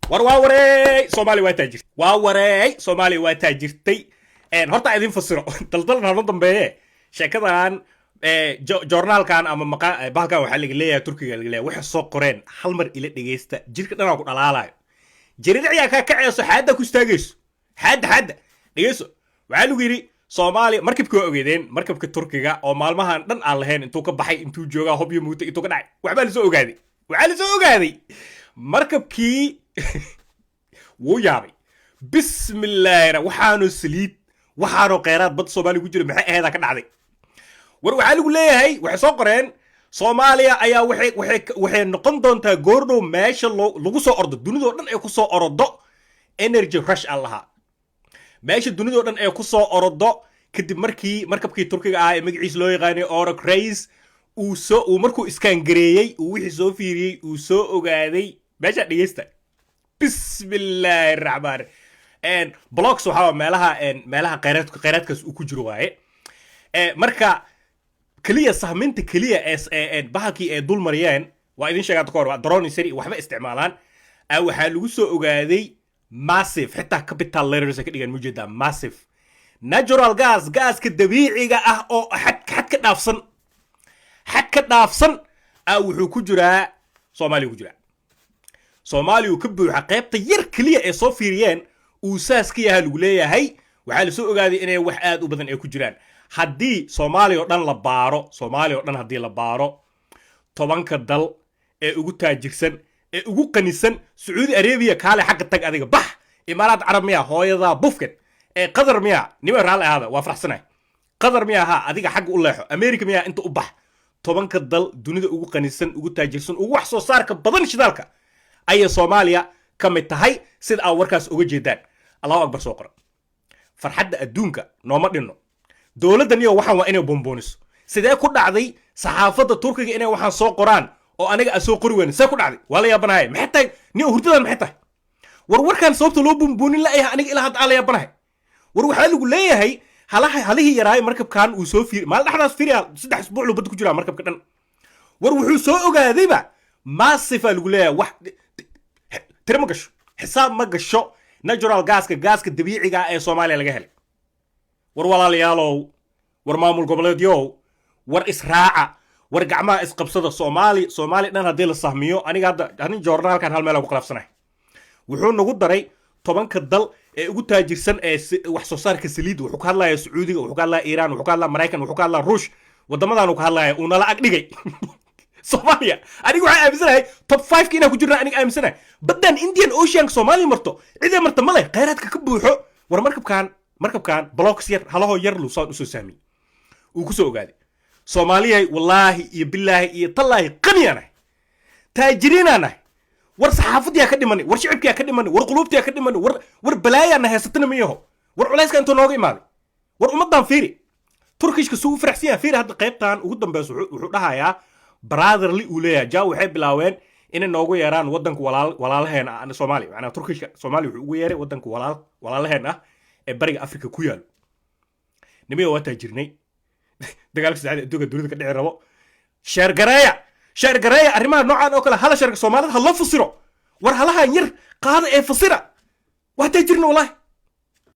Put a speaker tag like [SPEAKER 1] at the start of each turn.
[SPEAKER 1] War waa wareey, Soomaaliya waa taajirtay. Waa wareey, Soomaaliya waa taajirtay. Horta idin fasiro daldalna hano dambeeye. Sheekadan joornaalkan ama maqa bahalkan waxaa laga leeyahay Turkiga laga leeyahay. Waxay soo qoreen hal mar ila dhegeysta, jirka dhanaa ku dhalaalayo, jiridiciyaa kaa kacayso, xaadda ku istaagayso, xaadda xaadda dhegeyso. Waxaa lagu yidhi Soomaaliya markabkii waa ogeedeen, markabka Turkiga oo maalmahan dhan aan lahayn intuu ka baxay, intuu joogaa, hobyo muutay, intuu ka dhacay, waxbaa lasoo ogaaday. Waxaa lasoo ogaaday markabkii wuu yaabay. Bismillaahira, waxaanu saliid, waxaanu kheyraad badda Soomaaliya ku jira, maxay aheedaa ka dhacday? War waxaa lagu leeyahay, waxay soo qoreen, Soomaaliya ayaa waxay noqon doontaa goordhow meesha loo lagu soo ordo, dunidoo dhan ay ku soo orodo, energy rush aan lahaa, meesha dunidoo dhan ay ku soo orodo, kadib markii markabkii Turkiga ah ee magaciisa loo yaqaanay Oruc Reis uu soo uu markuu scan gareeyey, uu wixii soo fiiriyey, uu soo ogaaday. Meesha dhegeysta. Bismillaahi raxmaan. Blocks waxaa meelaha kheyraadkaas uu ku jiro waaye. Marka keliya sahminta keliya ee bahalkii ay dul mariyeen, waa idin sheegaa ka hor, waa drone sari waxba isticmaalaan, waxaa lagu soo ogaaday massive, xitaa capital letters ay ka dhigaan, mujeedaa, massive natural gas, gaaska dabiiciga ah oo xad ka dhaafsan, xad ka dhaafsan wuxuu ku jiraa Soomaaliya, ku jiraa Soomaaliya, uu ka buuxa. Qaybta yar keliya ee soo fiiriyeen uu saas ka yaha lagu leeyahay. Waxaa la soo ogaaday inay wax aad u badan ay ku jiraan. Haddii Soomaaliya oo dhan la baaro, Soomaaliya oo dhan haddii la baaro, 10-ka dal ee ugu taajirsan ee ugu qanisan, Sacuudi Arabiya kaale xagga tag, adiga bax, Imaaraat Carab miya, hooyadaa bufket, ee Qatar miya, nima raalli ahaada, waa faraxsanahay, Qatar miya, ha adiga xagga u leexo, America miya, inta u bax, 10-ka dal dunida ugu qanisan, ugu taajirsan, ugu wax soo saarka badan shidaalka ayay Soomaaliya ka mid tahay, sida aa warkaas uga jeedaan. Allahu akbar soo qora. Farxadda adduunka nooma dhinno. Dowladdan iyo waxaan waa inay bombooniso. Sidee ku dhacday saxaafadda Turkiga inay waxaan soo qoraan oo aniga aan soo qori weyne? See ku dhacday? Waa la yaabanahay. Maxay tahay nin hurdadan? Maxay tahay? War warkaan sababta loo buunbuunin la'yahay aniga ilaa hadda aan la yaabanahay. War waxaa lagu leeyahay halaha halihii yaraay markabkan uu soo fiiri maalin dhexdaas fiiriya, 3 isbuuc luu badda ku jiraa markabka dhan. War wuxuu soo ogaadayba massive aa lagu leeyahay, wax tiro ma gasho, xisaab ma gasho, natural gaaska, gaaska dabiiciga ah ee Soomaaliya laga helay. War walaalayaalow, war maamul goboleedyow, war israaca, war gacmaha isqabsada. Soomaali, Soomaaliya dhan haddii la sahmiyo, aniga hadda anin joornaalkan hal meel aan ku khilaafsanahay. Wuxuu nagu daray 10-ka dal ee ugu taajirsan ee wax soo saarka saliidda. Wuxuu ka hadlaya Sacuudiga, wuxuu ka hadlaya Iiraan, wuxuu ka hadlaya Maraykan, wuxuu ka hadlaya Ruush, waddamadan uu ka hadlaya, uu nala ag dhigay Soomaaliya. Aniga waxaan aaminsanahay top 5-ka inaan ku jirna. Aniga aaminsanahay baddan Indian Oceanka Soomaaliya marto, cidee marta male, khayraadka ka buuxo. War markabkan blocks yar, halahoo yar lusaan usoo sahmiyey, uu ku soo ogaaday. Soomaaliyay, wallaahi iyo bilaahi iyo tallaahi, qaniyaan ahay, taajiriinaan ahay. War saxaafaddiyaa ka dhimanay, war shicibkiyaa ka dhimanay, war quluubtiyaa ka dhimanay, war balaayaana haysatana miyaho? War culayska intuu nooga imaaday? War ummaddan fiiri, Turkishka suu u faraxsan yahay fiiri. Hadda qaybtan ugu dambeysa wuxuu dhahayaa brotherly uu leeyahay. Ja waxay bilaaween inay noogu yeeraan waddanka walaalaheen ah Soomaaliya. Macnaa Turkishka Soomaaliya wuxuu ugu yeeray waddanka walaalaheen ah ee Bariga Afrika ku yaalo. Nimiga waa taajirnay. Dagaalka saddexaad adduunka dunida ka dhici rabo. Share gareeya, share gareeya. Arrimaha noocan oo kale hala share, Soomaalida ha loo fasiro. War halahan yar qaada ee fasira. Waa taajirna wallahi.